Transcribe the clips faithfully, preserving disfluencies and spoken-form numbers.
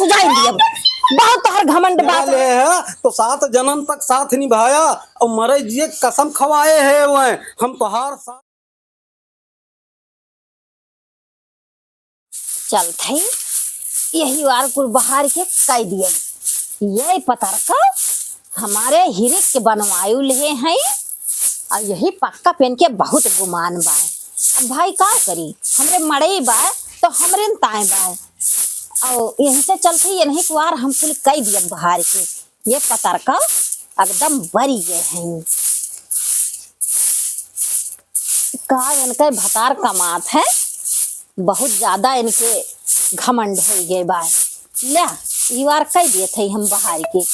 सुजाइन दियब। बहुत तोहर घमंड बात। ले है तो सात जन्म तक साथ निभाया और मरे जिए कसम खवाए है वह हम तोहार साथ। चलत हई, यही वार कुल बहार के कई दियब। ये पतरका हमारे हिरिक के बनवायु लेहे हैं, और यही पक्का पेन के बहुत गुमान बाय। अब भाई का करी, हमरे मड़ई बाय तो हमरे न ताए बाय। और यही से चलत हई, यही कुआर हम कुल कई दियब बहार के। ये पतरका एकदम बरी गए हैं। का इनके भतार कमात है, बहुत ज्यादा इनके घमंड हो गए बा। ले, ई वार कह दिए थे हम बहार के।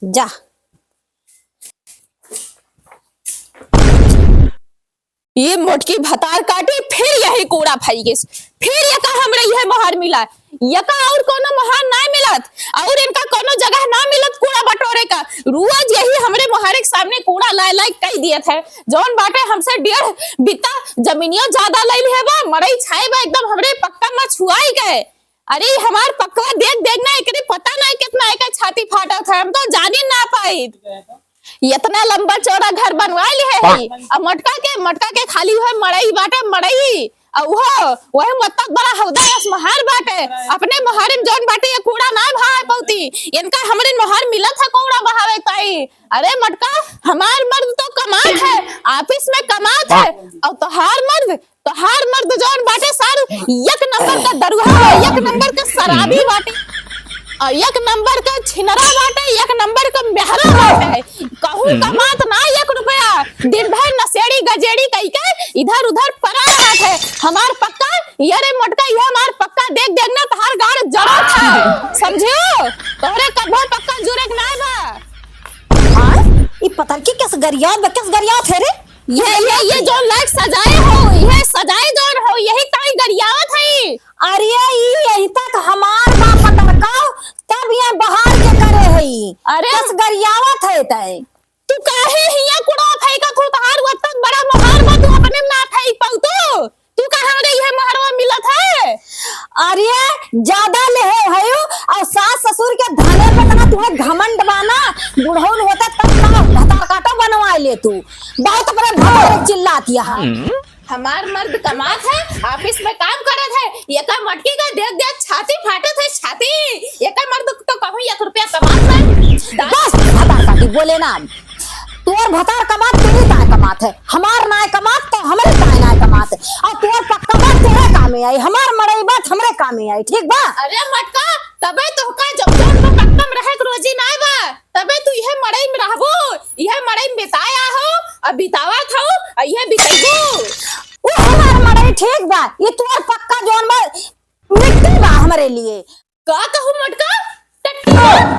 जा। ये मोटकी भतार काटी, फिर यही कूड़ा फैगिस, फिर ये का हमरे यह मोहार मिला, ये का और कोनो मोहार ना मिलत, और इनका कोनो जगह ना मिलत कूड़ा बटोरे का। रोज यही हमरे मोहारे के सामने कूड़ा लाए लाए कह दिए थे, जौन बाटे हमसे डेढ़ बित्ता जमीनियो ज्यादा ले लिहे बा, मड़ई छाए बा एकदम हमरे पक्का में छुआई गए। अरे, हमार पक्का देख, देख ना, एकरे पता ना कितना एकर छाती फाटत है, हम तो जानी ना पाई। इतना लंबा चौड़ा घर बनवा लिहे है, अब मटका के, मटका के खाली हुए मड़ई बाटे, मड़ई, और वो, वही मतलब बड़ा हौदा असमहार बाटे। अपने मोहारे में जौन बाटे, ये कूड़ा ना भावे पौती, इनका हमरे मोहार मिलत है कूड़ा बहावे ताई। अरे मटका, हमार मर्द तो कमात है, ऑफिस में कमात है, और तोहार मर्द तोहार मर्द जौन बाटे सार, एक नंबर का दरुहा बा, एक नंबर का शराबी बाटे, और एक नंबर का छिनरा बाटे, एक नंबर का मेहरा बाटे। कहूँ कमात ना एक रुपया, दिन भर नशेड़ी गजेड़ी कई के इधर उधर परा रहत है। हमार पक्का, ये रे मोटका, ये हमार पक्का देख देख ना तोहार गाड़ जरत है, समझियो? तोहरे कब्बो पक्का जुरे के नाय बा। हाँ, ई पतरकी कस गरियात बा, कस गरियात है रे? ये, ये, ये जो लाइट सजाए हो, ये सजाए जौन हो, यही ताई गरियावत है। अरे, ई यही तक हमार बा पतरकाओ, तब ये बहार के करे है। अरे। कस गरियावत है तै। तू काहे हिया कुड़ा फेंकत हो? तोहार वो तक बड़ा मोहार बा, तू अपने में ना फेंक पाऊ तू। तू कहाँ रे, ये मोहरवा मिलत है? अरे, ज्यादा लेहे हयू, और सास ससुर के धने पे इतना तुम्हें घमंड बाना, बुढ़ौन होता तब का भतार काटो बनवाए ले तू। बहुत अपने भतार चिल्लात यहाँ। हमार मर्द कमात है, ऑफिस में काम करत है, एकर मटकी का देख देख छाती फाटत है, छाती। एकर मर्द तो कहूँ एक रुपया कमात है। बस, भतार काटी बोले ना। तोर भतार कमात, तेरी ताय कमात है, हमार नाय कमात, तो हमरे ताय नाय कमात है। और तोर पक्का बात तोरे कामे आई, हमार मड़ई बात हमरे कामे आई, ठीक बा? अरे मटका, तबे तोहका जब जौन में पक्का में रहे के रोजी नाय बा, तबे तू इहे मड़ई में रहबो, इहे मड़ई में बिताया हो, अब बितावत हो, अब इहे बितैबो। वो हमार मड़ई ठीक बा, ये तोर पक्का जौन बा, मिट्टी बा हमरे लिए। का कहू मटका? टट्टी बा?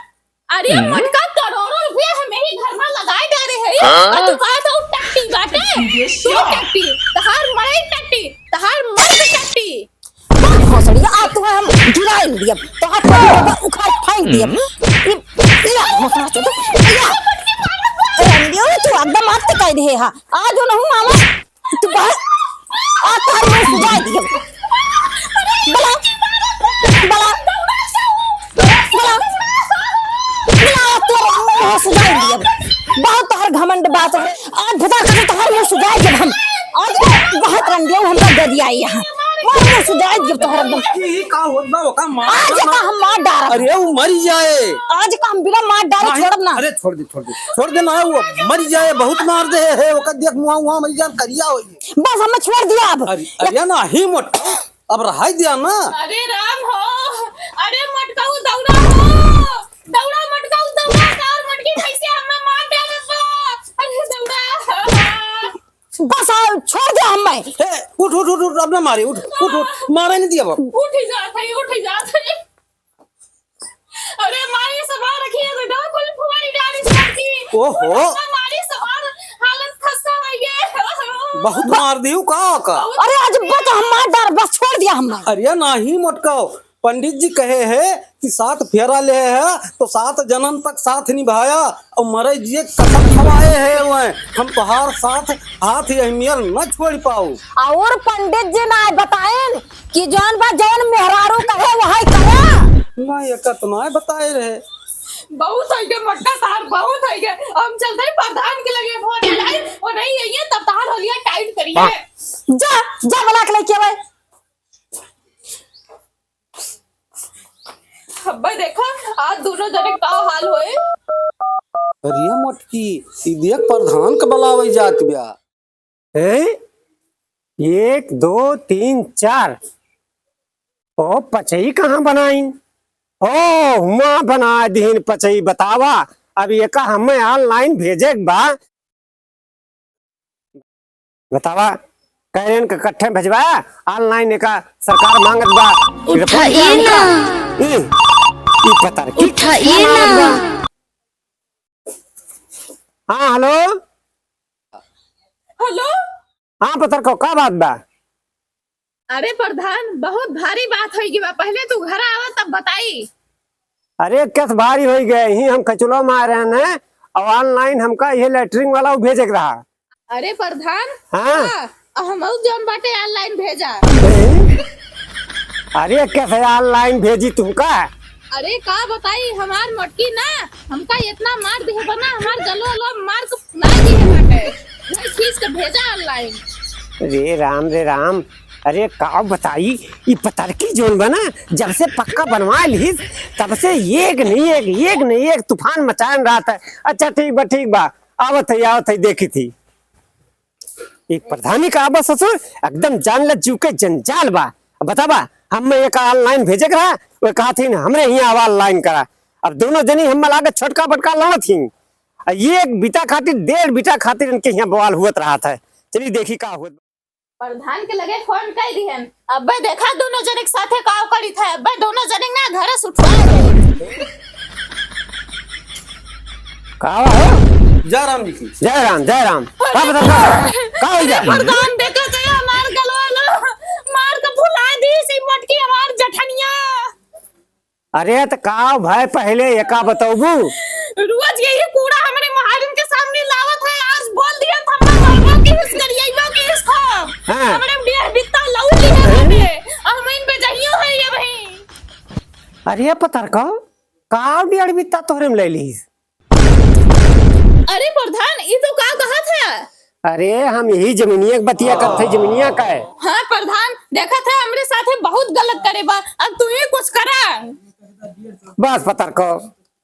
अरे हम्म। मटका, करोड़ों रुपया हम यही घर में लगाए डारे है, हाँ? और तू कहत हो टट्टी बाटे? ये तू क्या? टट्टी, तहार मड़ई टट्टी, तहार मर्द टट्टी। बक भोसड़ी, आ तू हम गिराए नहीं दियब, तहार टट्टी बाबा उखाड़ फेंक दियब। हम्म। ये, ये भोसड़ा चोद, ये। ए, अंडियो, तू एकदम मत कह दे हा। आज जो नहूँ आवा, तू बाहर आ, तोहर मुंह सुजाय दियब। बला, बला, बला, बला, तोहर मुंह सुजाय दियब। बहुत तोहर घमंड बात है। आज भतार काटी तोहर मुंह सुजाय दियब हम। आज बहुत रंडियो हमका गरियाई यहाँ। तोहर मुंह सुजाय दियब तोहर एकदम। ई का होत बा, ओका मार आज ना। का हम मार डारब। अरे, वो मरी जाए। आज का हम बिना मार डारे नहीं, छोड़ब ना। अरे, छोड़ दे, छोड़ दे, छोड़ दे ना, वो मरी जाए, बहुत मार दे है, ओका देख मुआ, मुआ मरी जाए, करिया होई। बस हमें छोड़ दिया अब। अरे, अरे ना, ही मोट, अब रहाई दिया ना। अरे राम हो, अरे मटकाऊ दौड़ा हो, दौड़ा मटकाऊ दौड़ा, और मटकी कैसे हमें मार डालत बा। अरे दौड़ा। बस आ, छोड़ दिया हमें। हे, उठ, उठ, उठ, उठ, अब ना मारे, उठ, उठ, उठ, मारे नहीं दिया बाबू। उठ ही जात है, उठ ही जात है। अरे मारी सवार रखी है बेटा, कुल फुवारी डाली सवार की। ओहो। अरे मारी सवार हालत खस्ता है ये। बहुत मार दियो का का? अरे आज बच हम मार डार, बस छोड़ दिया हमने। अरे नाही मोटकाओ, पंडित जी कहे है कि सात फेरा ले है तो सात जन्म तक साथ निभाया और मरे जिए कसम खवाए है वह हम तोहार साथ हाथ यह मेर न छोड़ पाऊ। और पंडित जी ना बताएन कि जौन बा जौन मेहरारू कहे वह ये कतना बताए रहे। बहुत होइ गए मोटका सार, बहुत होइ गए। हम चलते हैं प्रधान के लगे वोट गिराए, वो नहीं आइए तब तहार होलिया टाइट करिए। जा, जा बुला के लेके आवे। अब्बे देखा, आज दोनों जने का हाल होए। अरे मोटकी, ई देख प्रधान के बुलावे जात बा। हैं? एक, दो, तीन, चार। ओ, पचई कहाँ बनाइन? ओ, हुआं बना दीन पचई, बतावा। अब एका हमें online भेजे के बा। बतावा, कह रहे हैं कि कट्ठे भेजवा, online एका सरकार मांगत बा। उठाइए ना। ई, ई पता नहीं, उठाइए ना। हाँ, hello। Hello। हाँ, पतरको, का बात बा? अरे प्रधान, बहुत भारी बात होइ गई बा, पहले तू घर आवा तब बताई। अरे, कस भारी होइ गए, ही हम कचुला मार रहे हैं, और online हमका ये लेटरिन वाला उ भेजे के रहा। अरे प्रधान, हाँ। हाँ, हमहू जौन बाटे online भेजा। ए? अरे, कैसे online भेजी तुमका? अरे का बताई, हमार मोटकी ना हमका इतना मार देहे बा ना, हमार गलो वलो मार के फुला दिहे बाटे। वही खींच के भेजा online। रे राम, रे राम, अरे का बताई, ई पतरकी जौन बा ना, जब से पक्का बनवा लिहिस, तब से एक नहीं एक, एक नहीं एक तूफान मचान रहत है। अच्छा ठीक बा, ठीक बा, आवत है, आवत है, देखी थी। ई प्रधानी का आबा ससुर, एकदम जान ले जीव के जंजाल बा। अब बतावा, हम एका online भेजे के रहा, वो कहा थी हमरे हियाँ आवा online करा। अब दोनों जनी हम लागे छोटका बटका लड़त ही। आ एक बिता खातिर, डेढ़ बिता खातिर इनके हियाँ बवाल हुअत रहत है। चली देखी का हुअत। प्रधान के लगे फोन कई दिहन। अब्बे देखा दोनों जने के साथे का करी था। अब्बे दोनों जने ना घरे से उठवा दे। का हो? जय राम जी की। जय राम, जय राम। का बता, का, का हो गया? प्रधान देखा तो हमार गलवा लो, मार के भुला दी सी मोटकी हमार जठनिया। अरे त का भाई पहले एका बतौबू? रोज यही कूड़ा हमरे महाजन के सामने लावत है, आज बोल दिया था, हम मरबो की हिस करिएबो की हिस खाब। हाँ। हमरे डेढ़ बित्ता लऊ लिया है, हम इन बेजहियो है ये भाई। अरे पतरका, का डेढ़ बित्ता तोहरे में ले लीस? अरे प्रधान, ई तो का कहत है? अरे, हम यही जमीनिया के बतिया करत है, जमीनिया का है। हाँ प्रधान, देखत है हमरे साथे बहुत गलत करे बा, अब तू ही कुछ करा। बस पतरको,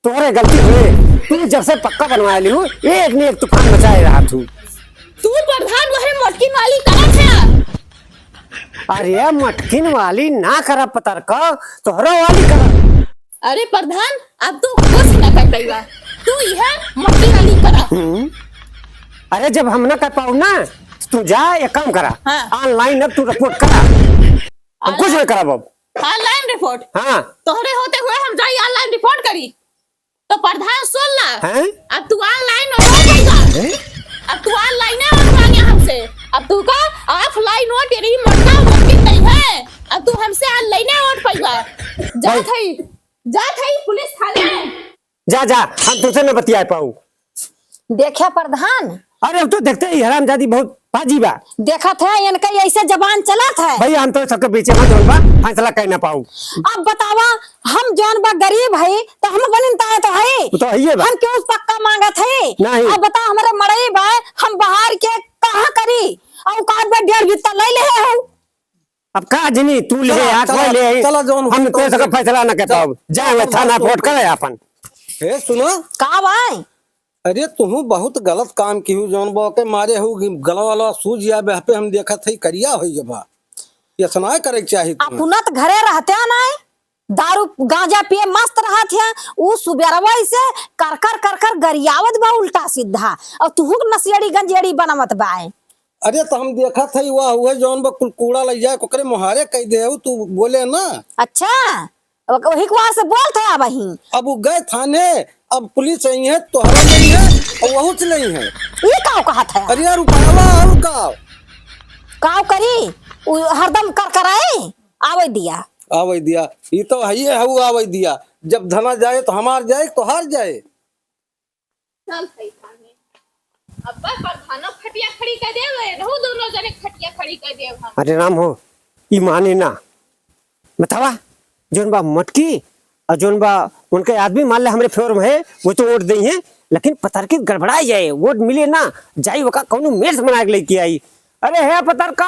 तोहरे गलती हुए, तू जब से पक्का बनवा लिहू, एक न एक तूफान मचाए रहा तू। तू प्रधान वही मोटकिन वाली करत है। अरे मटकिन वाली ना करा पतरका, तोहरा वाली करा। अरे प्रधान, अब तू कुछ ना कर पाइबा, तू यह मटकिन वाली करा। हम्म। अरे जब हम ना कर पाऊ ना, तू जा एक काम करा, हाँ। Online अब तू report करा, हम कुछ ना करब अब। Online report? हाँ। तोहरे होते हुए हम जाई online report करी? तो प्रधान सुन ला, हैं? अब तू online वोट पाइबा। हैं? अब तू online वोट मांगे हमसे। अब तू का offline वोट, तेरी मोटा वोट की नहीं है। अब तू हमसे online वोट पाइबा। जा भाई। थई, जा थई पुलिस थाने। जा, जा, हम तुझसे न बतिया पाऊ। देखे प्रधान। अरे, अब तो देखते ही हरामजादी बहुत बाजी बा। देखत है, इनका ऐसे जबान चलत है। भैया, हम तो सबके बीच में जौन बा, फैसला कर ना पाऊ। अब बतावा, हम जौन बा गरीब है, तो हम बनिन ताए तो है। वो तो हइये बा। हम क्यों पक्का मांगत है? नहीं। अब बता, हमरे मड़ई बा, हम बाहर के कहाँ करी? औकात बा डेढ़ बित्ता ले ले हो। अब का जनी, तू ले चला, आ, चला, कोई ले आई। चला, जौन हम होई तो तोर सबका होई। फैसला ना कर चला, पाऊ। जाए चला, थाना चला, report करे आपन। हे, सुनो। का भाई? अरे, तुहू बहुत गलत काम किहू, जौन बा के मारे हऊ कि गलवा वाला सूझ या बहपे हम देखत हई, करिया होई गबा। ऐसा ना करे के चाही तुम्हें। अपना त घरे रहते नाई, दारू गांजा पिए मस्त रहत है, उ सुबेरवा से कर कर कर कर गरियावत बा उल्टा सीधा, और तुहू के नसियड़ी गंजेड़ी बनवत बाए। अरे, त हम देखत हई, वह, वह जौन बा कुल कूड़ा लइ जाए, ओकरे मोहारे कह दे, तू बोले ना। अच्छा, वही कुआर से बोलत है अब ही। अब उ गए थाने, अब पुलिस आई है, तोहरा नहीं है, और वहू से नहीं है। ये काव कहत है? अरे यार, उपावा और काव? काव करी? उ हरदम कर कराए, आवे दिया। आवे दिया, ये तो है, ये है, वो आवे दिया। जब धना जाए तो हमार जाए, तोहार जाए। चल सही थाने। अब्बा प्रधानो खटिया खड़ी कर देव, रहू दोनों जने खटिया खड़ी कर देव हम। अरे राम हो, ई माने ना। बतावा, जौन बा मटकी, और जौन बा उनके आदमी मान ले हमरे फेवर में है, वो तो वोट देइहैं, लेकिन पतरकी गड़बड़ा जाए, वोट मिले ना, जाई ओका कौनो मेर से मना के लेके आई। अरे हे पतरका,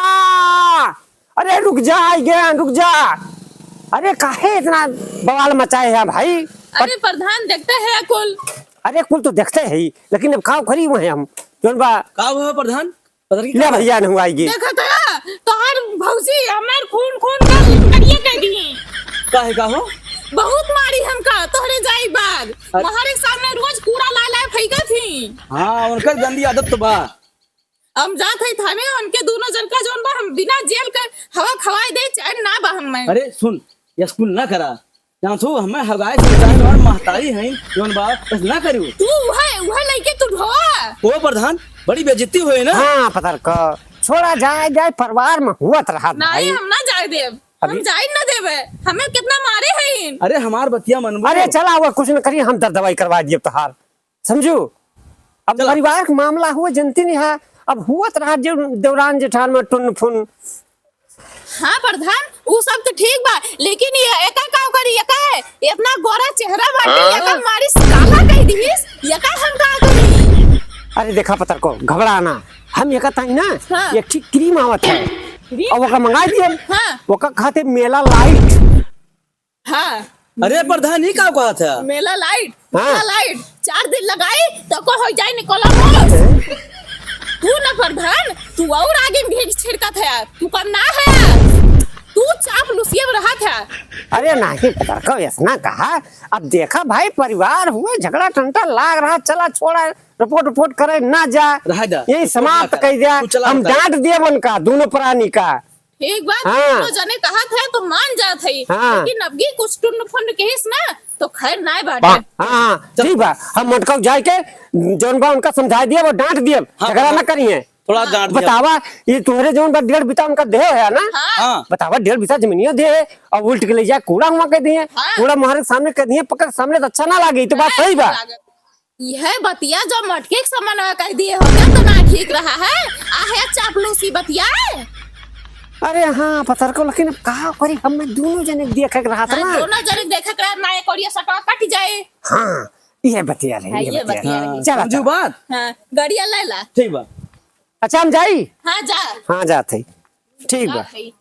अरे रुक जा, आई गया, रुक जा। अरे काहे इतना बवाल मचाए है भाई? अरे प्रधान देखते हैं कुल। अरे कुल तो देखते हैं, लेकिन अब का करी वहीं हम, जौन बा का हुआ प्रधान? पता नहीं ले क्या भैया, नहीं आएगी। देखा था, तोहार भौजी हमार खून, खून का करिए कह दी। काहे का हो? बहुत मारी हमका, तोहरे जाई बाद। अरे। मोहरे सामने रोज कूड़ा ला ला फेंका थी। हाँ, उनकर गंदी आदत तो बा। हम जात हई थाने, उनके दोनों जन का जौन बा, हम बिना जेल के हवा खवाए दे, चैन ना बा हमें। अरे सुन, ये स्कूल ना करा। जान सो, हमें हगाए से चाहे और महतारी हैं, जौन बा, बस ना करू। तू उहे, उहे लइके तू ढोआ। ओ प्रधान, बड़ी बेइज्जती होए ना। हाँ, पतरका, छोड़ा जाए, जाए, परिवार में हुआ त रहा नहीं, भाई। हम ना जाए देब। अभी हम जाए ना देबे। हमें कितना मारे हैं। अरे हमार बतिया मनबू। अरे चला, वो कुछ न करी, हम दर दवाई करवा दिए तोहार। समझू? अब चला। परिवार के मामला हुआ, जनती नहीं है। अब हुआ त रहा जे देवरान जेठान में टुन फुन। हाँ प्रधान, उ सब तो ठीक बा, लेकिन ये एका का करी, एका है, इतना गोरा चेहरा बाटे, हाँ? एका मारी काला कह दिहिस, एका हम का करी? अरे देखा पतरको, घबरा ना, हम एका ताई ना, हाँ। एक ठीक क्रीम आवत है, क्रीम? अब ओका मंगा दिए, हाँ। ओका खाते मेला लाइट। हाँ। अरे प्रधान, ई का कहत है? मेला लाइट, हाँ। मेला लाइट, चार दिन लगाई तो को हो जाए निकोला मोस। तू ना प्रधान, तू और आगे में घी छिड़कत है, तू कम ना है, तू चापलूसिया में रहत है। अरे नहीं पतरको, ऐसा ना कहा। अब देखा भाई, परिवार हुए, झगड़ा टंटा लाग रहा, चला छोड़ा, रिपोर्ट रिपोर्ट करे ना जा, रहा जा, यही रिपोर्ट ना समाप्त करा। कर दिया। तू चला हम बता। डांट दिए उनका, दोनों प्राणी का। एक बात हाँ। दोनों जने कहत है तो मान जात है, हाँ। लेकिन अबकी कुछ टुन्न फुन्न कहिस ना तो खैर नाय बाटे। हाँ, हाँ, ठीक बा, हम मटकाऊ जाए के जौन बा उनका समझा दिए, वो डांट दिए, हाँ, झगड़ा हाँ। ना करिए। थोड़ा डांट दिया। बतावा, ये तोहरे जौन बा डेढ़ बिता उनका देह है ना, हाँ। हाँ। बतावा, डेढ़ बिता जमीनिया देह है और उल्ट के ले जाए कूड़ा हुआ कह दिए, हाँ। कूड़ा मोहरे के सामने कह दिए, पकड़ के सामने तो अच्छा ना लागे, ये तो बात हाँ, सही बा। लागे। यह बतिया जो मटके के समनवा कह दिए हो, क्या तो ना ठीक रहा है? आहे चापलूसी बतिया। अरे हाँ, पतरको, लेकिन अब का करी, हमें दोनों जने देखे के रहत हाँ, ना। दोनों जने देखे के रहत ना, एक ओरिया सटवा कट जाए। हाँ, ये बतिया रही, हाँ, ये ये बतिया बतिया रही। रही। चला, समझू चला। बात? हाँ, गड़िया ले ला। ठीक बा। अच्छा, हम जाई? हाँ, जा। हाँ, जात है। ठीक बा। हाँ, भाई।